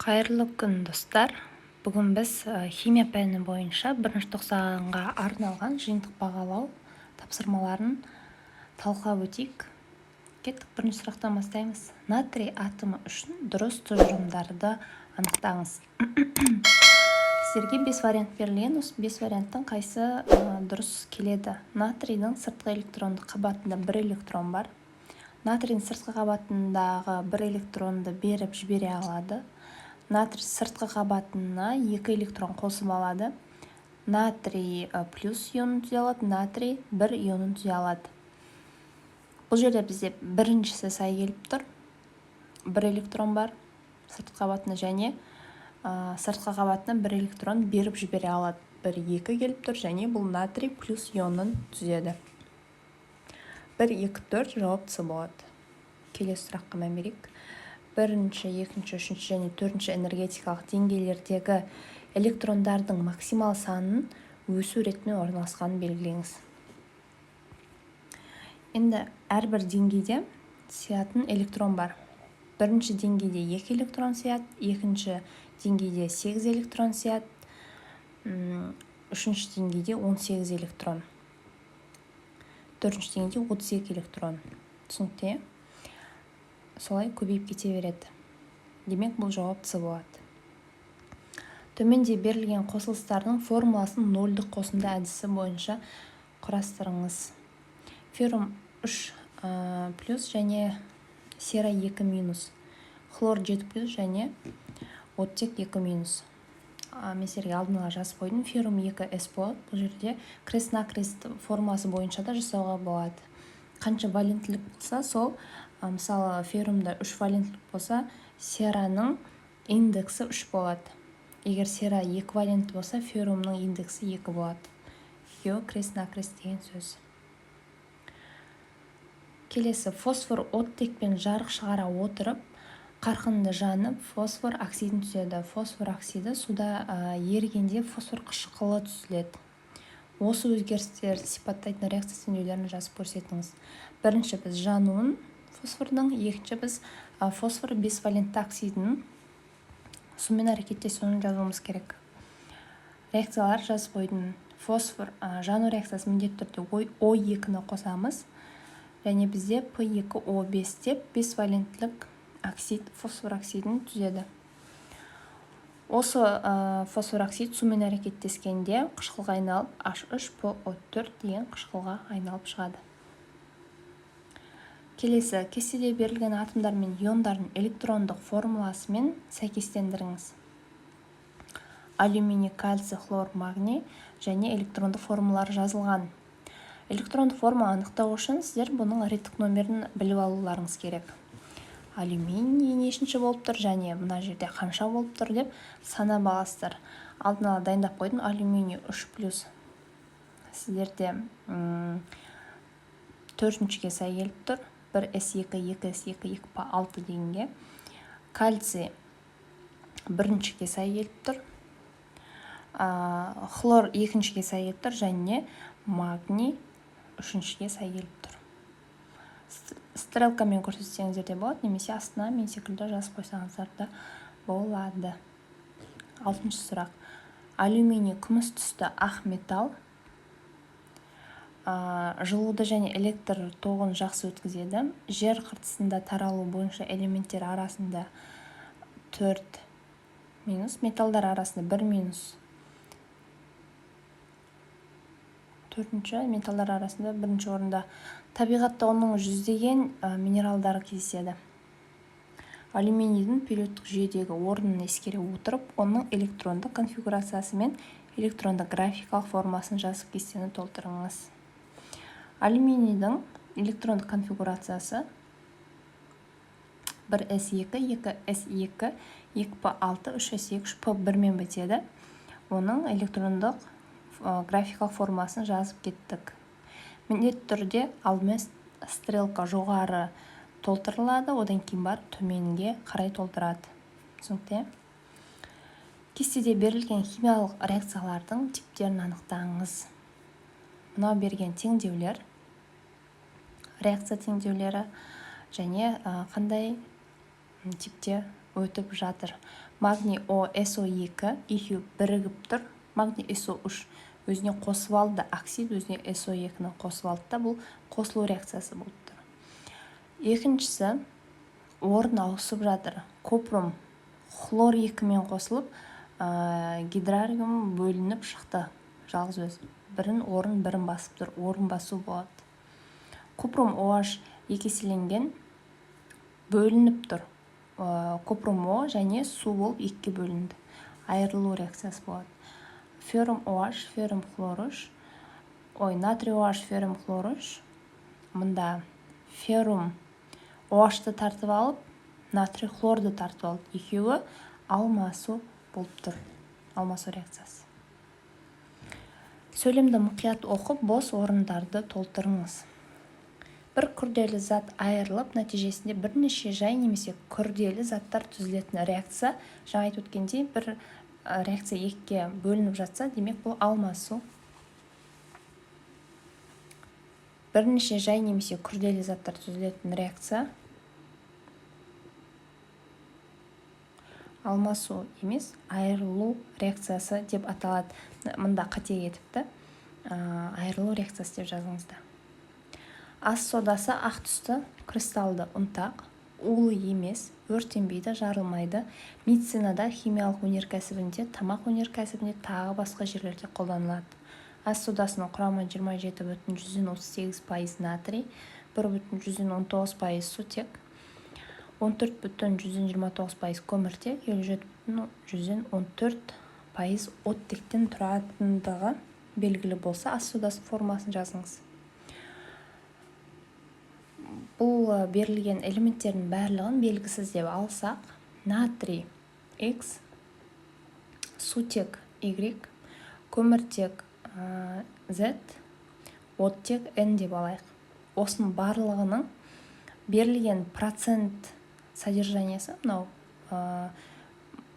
Қайырлы күн, достар! Бүгін біз химия пәні бойынша бірінші тоқсанға арналған жиынтық бағалау тапсырмаларын талқылап өтейік. Кеттік, бірінші сұрақтан бастаймыз. Натрий атомы үшін дұрыс тұжырымдарды анықтаңыз. Сіздерге бес вариант берілген. Осы бес варианттың қайсы дұрыс келеді? Натрийдің сыртқы электрондық қабатында бір электрон бар. Натрийдің сыртқы қабатындағы бір электронды беріп жібере алады. Натрий сыртқы қабатына екі электрон қосып алады. Натрий плюс ионын түзе алады. Натрий бір ионын түзе алады. Бұл жерде бізде біріншісі сай келіп тұр: бір электрон бар сыртқы қабатында және сыртқы қабатына бір электрон беріп жібере алады. Бір, екі келіп тұр және бұл натрий плюс ионын түзеді. Бір, екі, төрт, жауап С болады. Келесі сұраққа мән берейік. Бірінші, екінші, үшінші және төртінші энергетикалық деңгейлердегі электрондардың максимал санын өсу ретімен орналасқанын белгілеңіз. Енді әрбір деңгейде сиятын электрон бар. Бірінші деңгейде екі электрон сияды, екінші деңгейде сегіз электрон сияды, үшінші деңгейде 18 электрон, төртінші деңгейде 32 электрон. Түсінікті, иә? Солай көбейіп кете береді. Демек, бұл жауап С болады. Төменде берілген қосылыстардың формуласын нольдық қосынды әдісі бойынша құрастырыңыз. Феррум 3 плюс және сера 2 минус, хлор 7 плюс және оттек 2 минус. Мен сіздерге алдын ала жазып қойдым. Феррум 2 С болады. Бұл жерде крест накрест формуласы бойынша да жасауға болады. Қанша валенттілік болса, сол. Мысалы, феррумда үш валенттілік болса, сераның индексі үш болады. Егер сера екі валентті болса, феррумның индексі екі болады. Екеуі крест накрест деген сөз. Келесі: фосфор оттекпен жарық шығара отырып, қарқынды жанып, фосфор оксидін түзеді. Фосфор оксиді суда ерігенде фосфор қышқылы түзіледі. Осы өзгерістерді сипаттайтын реакция теңдеулерін жазып көрсетіңіз. Бірінші біз жануын фосфордың, екінші біз фосфор бес валентті оксидінің сумен әрекеттесуін жазуымыз керек. Реакциялар жазып қойдым. Фосфор жану реакциясы, міндетті түрде О екіні қосамыз және бізде П2О5 деп бес валенттілік оксид, фосфор оксидін түзеді. Осы фосфор оксид сумен әрекеттескенде қышқылға айналып, H3PO4 деген қышқылға айналып шығады. Келесі: кестеде берілген атомдар мен иондардың электрондық формуласымен сәйкестендіріңіз. Алюминий, кальций, хлор, магний және электрондық формулалар жазылған. Электрондық формула анықтау үшін сіздер бұның реттік номерін біліп алуларыңыз керек. Алюминий нешінші болып тұр және мына жерде қанша болып тұр деп санап аласыздар. Алдын ала дайындап қойдым. Алюминий 3 плюс сіздерде төртіншіге сай келіп тұр: 1 с 2, 2 с 2, 2 п 6 дегенге. Кальций біріншіге сай келіп тұр, хлор екіншіге сай келіп тұр және магний үшіншіге сай келіп тұр. Стрелкамен көрсетсеңіздер де болады немесе астына мен секілді жазып қойсаңыздар да болады. Алтыншы сұрақ: алюминий күміс түсті ақ металл, жылуды және электр тоғын жақсы өткізеді. Жер қыртысында таралу бойынша элементтер арасында төрт минус, металдар арасында бір минус, төртінші, металдар арасында бірінші орында. Табиғатта оның жүздеген минералдары кездеседі. Алюминийдің периодтық жүйедегі орнын ескере отырып, оның электрондық конфигурациясы мен электрондық графикалық формасын жазып, кестені толтырыңыз. Алюминийдің электрондық конфигурациясы 1 с 2, 2 с 2, 2 п 6, 3 с 2, 3 п 1-мен бітеді. Оның электрондық графикалық формасын жазып кеттік. Міндетті түрде алдымен стрелка жоғары толтырылады, одан кейін барып төменге қарай толтырады. Түсінікті, иә? Кестеде берілген химиялық реакциялардың типтерін анықтаңыз. Мынау берген теңдеулер, реакция теңдеулері және қандай типте өтіп жатыр. Магний О, СО2 екеуі бірігіп тұр. Магний СО3 өзіне қосып алды, оксид өзіне СО2-ні қосып алды да, бұл қосылу реакциясы болып тұр. Екіншісі орын ауысып жатыр. Купрум хлор 2-мен қосылып, гидраргиум бөлініп шықты. Жалғыз өзі. Бірін орын бірін басып тұр. Орын басу болады. Купрум OH екі еселенген бөлініп тұр. Купрум О және су болып екіге бөлінді. Айырылу реакциясы болады. Феррум OH, феррум хлор 3, ой, натрий OH, феррум хлор 3. Мында феррум OH-ты тартып алып, натрий хлорды тартып алды. Екеуі алмасу болып тұр. Алмасу реакциясы. Сөйлемді мұқият оқып, бос орындарды толтырыңыз. Бір күрделі зат айырылып, нәтижесінде бірнеше жай немесе күрделі заттар түзілетін реакция. Жаңа айтып өткендей, бір реакция екіге бөлініп жатса, демек бұл алмасу. Бірнеше жай немесе күрделі заттар түзілетін реакция алмасу емес, айырылу реакциясы деп аталады. Мында қате кетіпті. Айырылу реакциясы деп жазыңыздар. Ас содасы ақ түсті кристалды ұнтақ, улы емес, өртенбейді, жарылмайды. Медицинада, химиялық өнеркәсібінде, тамақ өнеркәсібінде, тағы басқа жерлерде қолданылады. Ас содасының құрамы 27,38% натрий, 1,19% сутек, 14,29% көміртек, 57,14% оттектен тұратындығы белгілі болса, ас содасының формасын жазыңыз. Бұл берілген элементтердің барлығын белгісіз деп алсақ, натрий X, сутек Y, көміртек Z, оттек N деп алайық. Осының барлығының берілген процент содержаниясы, мынау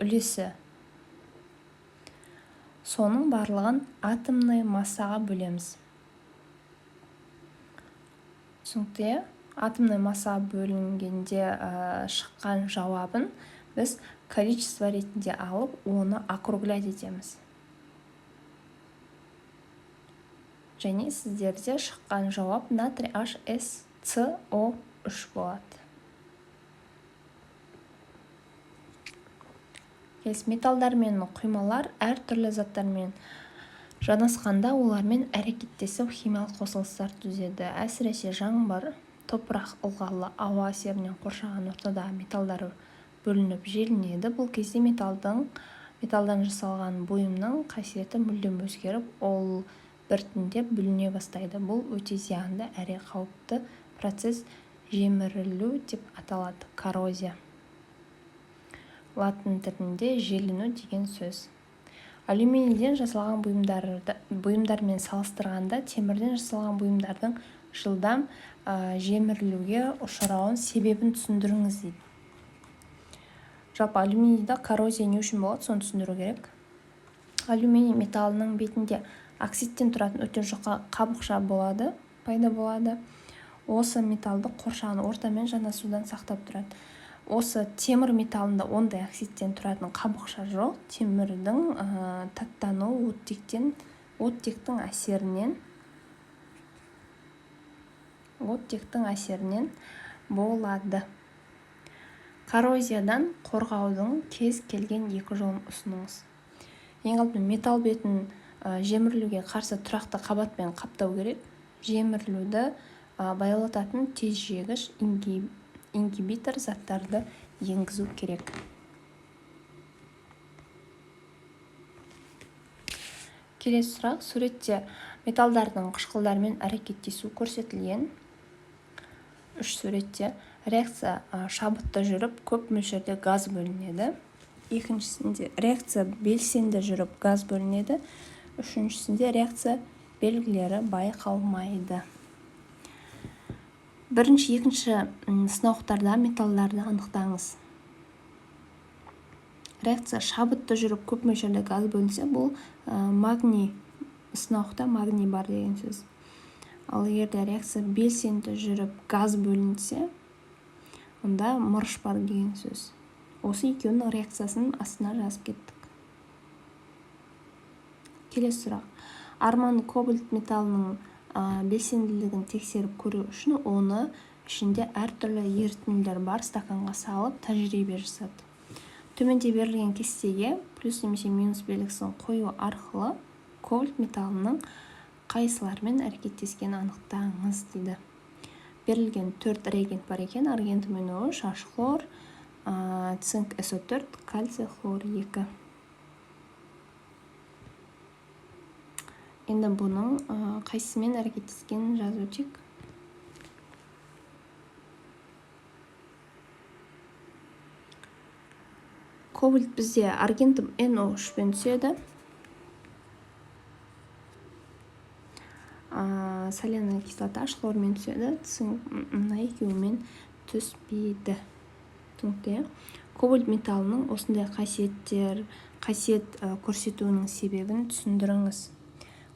үлесі, соның барлығын атомный массаға бөлеміз. Түсінікті, иә? Атомный массаға бөлінгенде шыққан жауабын біз количество ретінде алып, оны округлять етеміз. Және сіздерде шыққан жауап натрий H S С О үш болады. Келесі, металдар мен құймалар әртүрлі заттармен жанасқанда олармен әрекеттесіп химиялық қосылыстар түзеді. Әсіресе жаңбыр, топырақ ылғалы, ауа әсерінен қоршаған ортадағы металдар бөлініп желінеді. Бұл кезде металдан жасалған бұйымның қасиеті мүлдем өзгеріп, ол біртіндеп бүліне бастайды. Бұл өте зиянды әрі қауіпті процесс, жемірілу деп аталады. Коррозия. Латын тілінде желіну деген сөз. Алюминийден жасалған бұйымдармен салыстырғанда темірден жасалған бұйымдардың жылдам жемірілуге ұшырауын себебін түсіндіріңіз дейді. Жалпы алюминийда коррозия не үшін болады, соны түсіндіру керек. Алюминий металлының бетінде оксидтен тұратын өте жұқа қабықша пайда болады. Осы металлды қоршаған ортамен жанасудан сақтап тұрады. Осы темір металлында ондай оксидтен тұратын қабықша жоқ. Темірдің таттануы оттектің әсерінен болады. Коррозиядан қорғаудың кез келген екі жолын ұсыныңыз. Ең алдымен металл бетін жемірілуге қарсы тұрақты қабатпен қаптау керек. Жемірілуді баяулататын тежегіш ингибитор заттарды енгізу керек. Келесі сұрақ. Суретте металдардың қышқылдармен әрекеттесу көрсетілген. Үш суретте реакция шабытты жүріп, көп мөлшерде газ бөлінеді. Екіншісінде реакция белсенді жүріп, газ бөлінеді. Үшіншісінде реакция белгілері байқалмайды. Бірінші, екінші сынауқтарда металдарды анықтаңыз. Реакция шабытты жүріп, көп мөлшерде газ бөлінсе, бұл магний, сынауқта магний бар деген сөз. Ал егер де реакция белсенді жүріп, газ бөлінсе, онда мырыш бар деген сөз. Осы екеуінің реакциясын астына жазып кеттік. Келесі сұрақ. Арман кобальт металлының белсенділігін тексеріп көру үшін оны ішінде әртүрлі ерітінділер бар стаканға салып тәжірибе жасады. Төменде берілген кестеге плюс немесе минус белгісін қою арқылы кобальт металлының қайсыларымен әрекеттескенін анықтаңыз дейді. Берілген 4 реагент бар екен: аргентум NO3, H хлор, цинк SO4, кальций хлор 2. Енді бұның қайсысымен әрекеттескенін жазып өтейік. Кобальт бізде аргентум NO3-пен түседі. Соляная кислота хлормен түседі, цинк мына екеуімен түспейді. Түсінікті, иә? Кобальт металлының осындай қасиет көрсетуінің себебін түсіндіріңіз.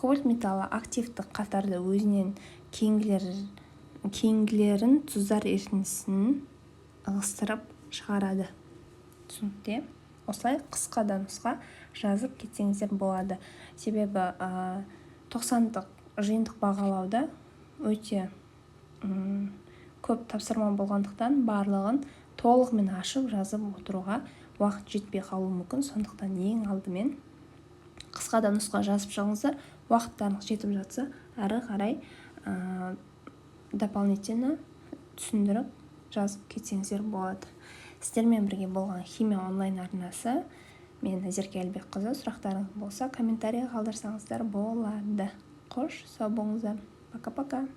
Кобальт металлы активті қатарды өзінен кейінгілерін тұздар ерітіндісін ығыстырып шығарады. Түсінікті, иә? Осылай қысқа да нұсқа жазып кетсеңіздер болады. Себебі 90-дық жиынтық бағалауда өте көп тапсырма болғандықтан, барлығын толығымен ашып жазып отыруға уақыт жетпей қалуы мүмкін. Сондықтан ең алдымен қысқа да нұсқа жазып шығыңыздар. Уақыттарыңыз жетіп жатса, әрі қарай дополнительно түсіндіріп жазып кетсеңіздер болады. Сіздермен бірге болған «Химия онлайн» арнасы, мен, Назерке Әлібекқызы. Сұрақтарыңыз болса, комментарий қалдырсаңыздар болады. Қош, сау болыңыздар. Пока, пока.